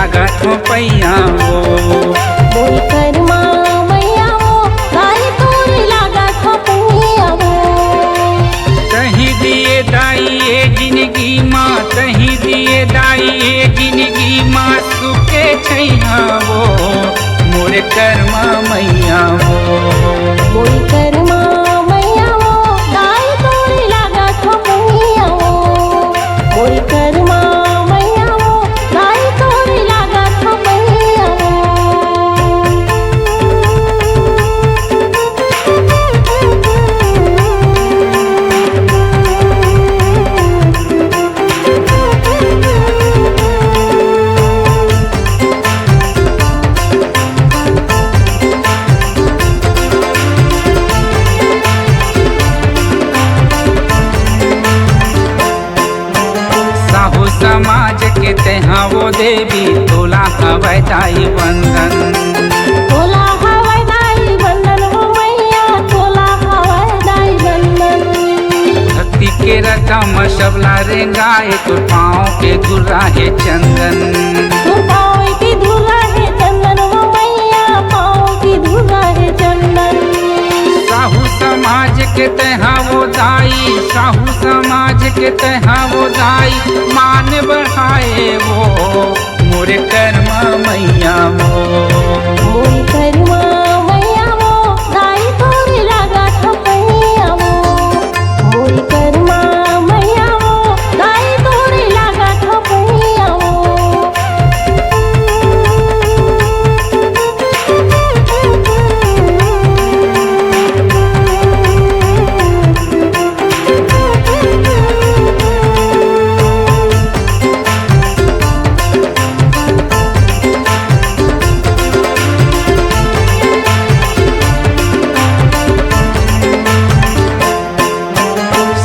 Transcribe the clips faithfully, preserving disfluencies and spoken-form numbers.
लागत हो पैया हो। मोर करमा मैया हो, दाई तोर लागत हो पैया हो। तहीं दिए दाई ए जिनगी मा, तहीं दिए दाई ए जिनगी मा, सुख के छैया हो। मोर करमा मैया हो। मोर करमा मैया हो, दाई तोर लागत हो पैया हो। मोर करमा मैया हो, दाई तोर लागत हो पैया हो। साहू समाज के तेहा वो देवी, तोला हवय दाई वंदन। तोला हवय दाई वंदन, ओ मैया, तोला हवय दाई वंदन। भक्ति के रचा म सबला रेंगाए, तोर पाँव के धुर्रा हे चंदन। तोर पाँव के धुर्रा हे चंदन, ओ मैया, पाँव के धुर्रा हे चंदन। साहू समाज के तेहा वो दाई, साहू समाज के तेहा वो दाई, मान बढ़ाए वो मोर करमा मैया वो। मोर करमा मैया वो, दाई तोर लागत हो पैया वो। मोर करमा मैया वो, दाई तोर लागत हो पैया वो।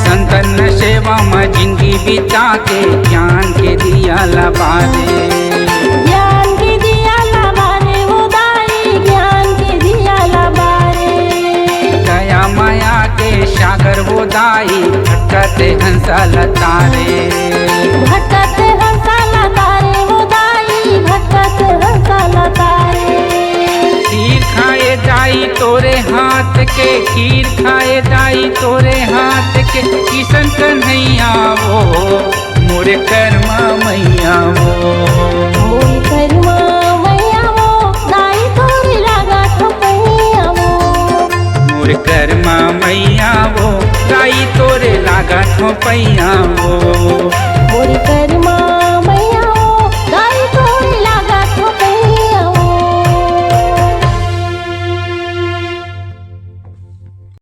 संतन सेवा म जिनगी बिता के, ज्ञान के दिया ला बारे। ज्ञान के दिया ला बारे, ओ दाई, ज्ञान के दिया ला बारे। दया माया के सागर वो दाई, भटकत हंसा ला तारे। भटकत हंसा ला तारे, ओ दाई, भटकत हंसा ला तारे। खीर खाए दाई तोरे हाथ के, खीर खाए दाई तोरे हाथ के, किशन कन्हैया वो, मोर करमा मैया वो। मोर करमा मैया वो, दाई तोर लागत हो पैया वो। मोर करमा मैया वो, दाई तोर लागत हो पैया वो।